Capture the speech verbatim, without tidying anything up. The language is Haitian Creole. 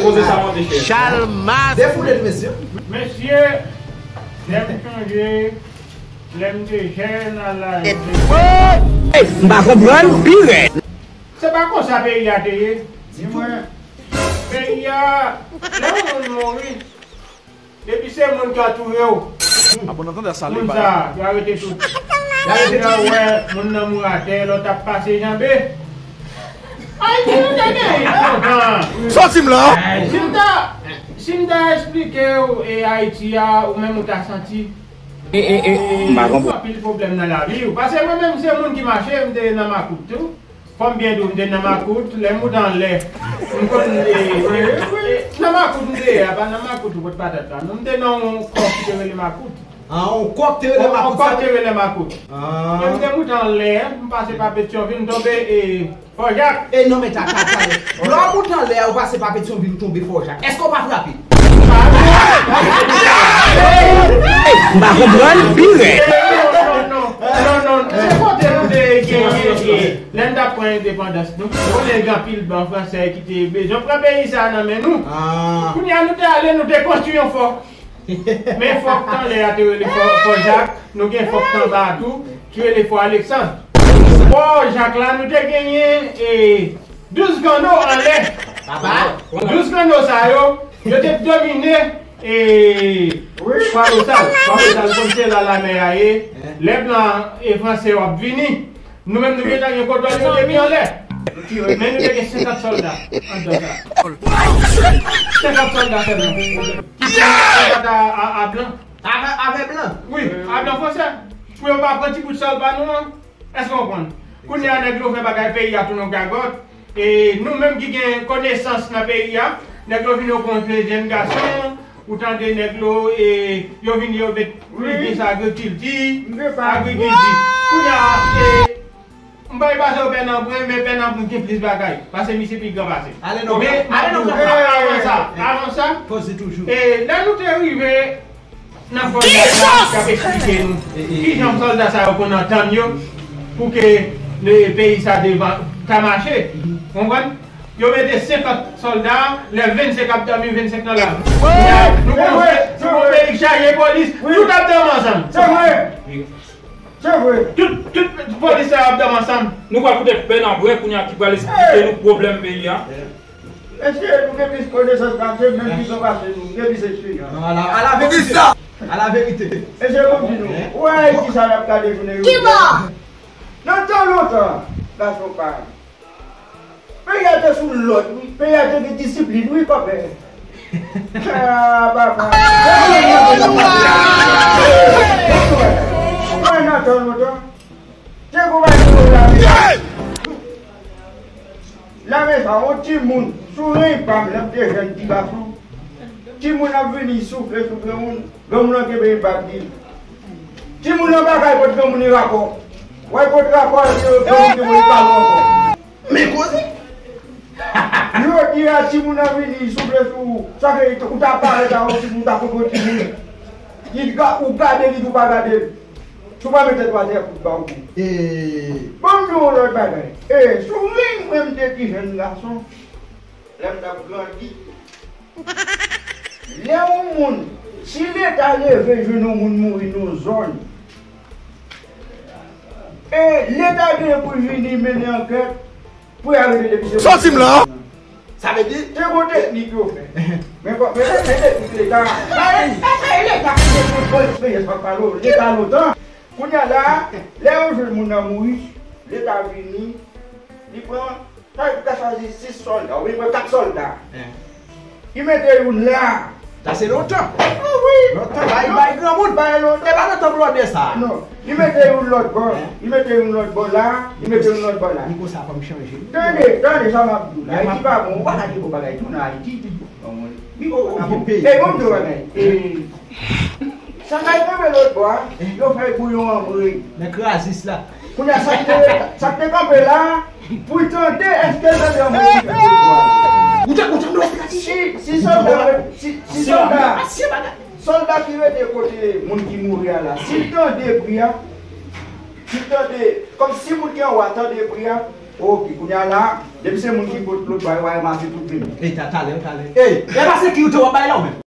Koze sa monte chè. Chalmas. Defoule l, mesye. Mesye, lè m chanje, lè m te jèn a laj. M pa konprann pi rèd. Se pa konsa peyi a te ye. Di mwen, peyi a, lè yon moun mouri, depi se moun ki antoure w, moun sa, yo arete tout. Lè w wè moun nan mouri atè, lòt ap pase janbe. Ayiti, nou te gen lontan. Sòti m la. Si m ta, si m ta eksplike w, e, Ayiti a, ou menm ou ta santi. E, e, e, m pa konprann. Anpil pwoblèm nan lavi w. Paske mwen menm, se moun ki mache, m te nan makout tou. Fò m byen di w, m te nan makout, lè m moute anlè. M konn, e, e, e, nan makout m te ye a, pa nan makout ou pot patat la. Non, m te nan yon kòk ki te rele makout. Ah, yon kòk te rele makout. Yon kòk te rele makout. Ah. Lè m te moute anlè, m pase pa Petyonvil, m tonbe, e, Fò Jak. E non, men ta, ta, ta. Lè w moute anlè a, ou pase pa Petyonvil, ou tonbe Fò Jak. Èske w pa frape? M pa konprann pi rèd. Non, non, non, non, non. Se kote nou te genyen, e, lè n t ap pran endepandans nou. Ou konnen gen anpil blan fransè ki te bezwen pran peyi sa a nan men nou. Ah. Kounye a nou te ale, nou te konstwi yon fò. Men fò k t anlè a te rele Fò, Fò Jak, nou gen fò k t anba a tou, ki rele Fò Aleksann. Fò Jak la, nou te genyen, e, douz kanno anlè. Papa. Douz kanno sa yo, yo te domine, e, Fò Losal. Fò Losal, konn se la lamè a ye. Lè blan e franse yo ap vini, nou menm nou gentan gen kontwòl yo depi anlè. Men nou te gen senkant sòlda anndan sa. Senkant sòlda sèlman. Ki te senkant a, a, a blan. Avè, avè blan? Wi, a blan fransè. Pou yo pa pran ti bout sòl pa nou an. Èske w konprann? Kounye a nèg yo fè bagay peyi a tounen yon gagòt. E nou menm ki gen konesans nan peyi a, nèg yo vin yo pran jèn gason, ou tande nèg yo, e, yo vin yo met plis agrikilti, agrikilti. Kounye a, e, m pa pase w Pè Nanpwen, men Pè Nanpwen gen plis bagay, pase misye pi gran pase. Ale non, men, ale non, avan sa, avan sa, e, lè nou te rive, nan fòm la k ap eksplike nou kijan sòlda sa yo konn antann yo pou ke le peyi sa devan ka mache. Konprann? Yo mete senkant sòlda, lè vennsenk ap dòmi, vennsenk nan lari. Nou konn fè, nou konn peyi k chaje polis, tout ap dòmi ansanm. Se vre. Se vre. Tout, tout polis sa yo ap dòmi ansanm. Nou pral koute Pè Nanpwen kounye a ki pral eksplike nou pwoblèm peyi a. Mesye, nou gen plis konesans pase m, menm plis an pase nou, nou gen plis esperyans. Non, ala, ala verite. Ala verite. Mesye, bon m di nou, ou wè Ayiti sa n ap gade jounen jodi a? Nan tan lontan, gason pa m. Peyi a te sou lòd, wi. Peyi a te gen disiplin, wi, kòmè. Ah, papa. Ou wè nan tan lontan, te gon bagay yo lave. Lave sa, yon timoun, sou reny pa m, lè m te jèn ti gason, timoun ap vini soufle sou granmoun, granmoun nan kenbe yon bab di l. Timoun nan pa kay pot granmoun li rapò. Wè pot rapò, epi yo granmoun te voye pa l ankò. Men koze! Jodi a, timoun nan vini soufle sou ou, sa fè ou ta parèt a yon timoun, ou ta kontre yon timoun. Li ga-, ou gade li, ou pa gade l. Si w pa met tèt ou atè, kout ba w kou. Bon, m di w yon lòt bagay. E, sou reny mwen, m te pi jèn gason, lè m t ap grandi. Lè yon moun, si Leta leve jwenn yon moun mouri nan yon zòn, e Leta genyen pou l vini mennen ankèt, pou y arete depi se... Sòti m la! Sa vle di, te gon teknik yo fè. Men bon, men, men teknik Leta. Bagay, bagay Leta ki te pran bon eksperyans, m ap pale w, Leta lontan. Kounye a la, lè yo jwenn moun nan mouri, Leta vini, li pran, sa yo ta chwazi sis sòlda, oubyen pran kat sòlda. Li mete youn la. Sa se lontan. Oh, wi. Lontan, bay, bay granmoun. Bay lontan. E pa nan tan blòdè sa. Non. Li mete youn lòt bò. Li mete youn lòt bò la. Li mete youn lòt bò la. Niko sa fè m chanje. Tande, tande sa m ap di w la. Ayiti pa bon. Ou pa ka di bon bagay tou nan Ayiti. Niko, ou pa bon peyi. E bon m di w bagay. E, sa kay tonbe lòt bò a, yo fè bouyon an mouye. Nèg krazis la. Kounye a sa k te, sa k te kanpe la, pou l tande, èske l tande yon moun ki fè tout bò a? Ou te kontan nou estrateji? Si, si sòlda, si, si sòlda, sòlda ki rete kote moun ki mouri a la, si l tande bri a, si l tande, kòm si moun ki anwo a tande bri a, Ok, kounye a la, depi se moun ki pot lòt bò a, yo va ranmase tout vini. E ta, talè, talè. E, e pa sekirite w ap bay la ou menm?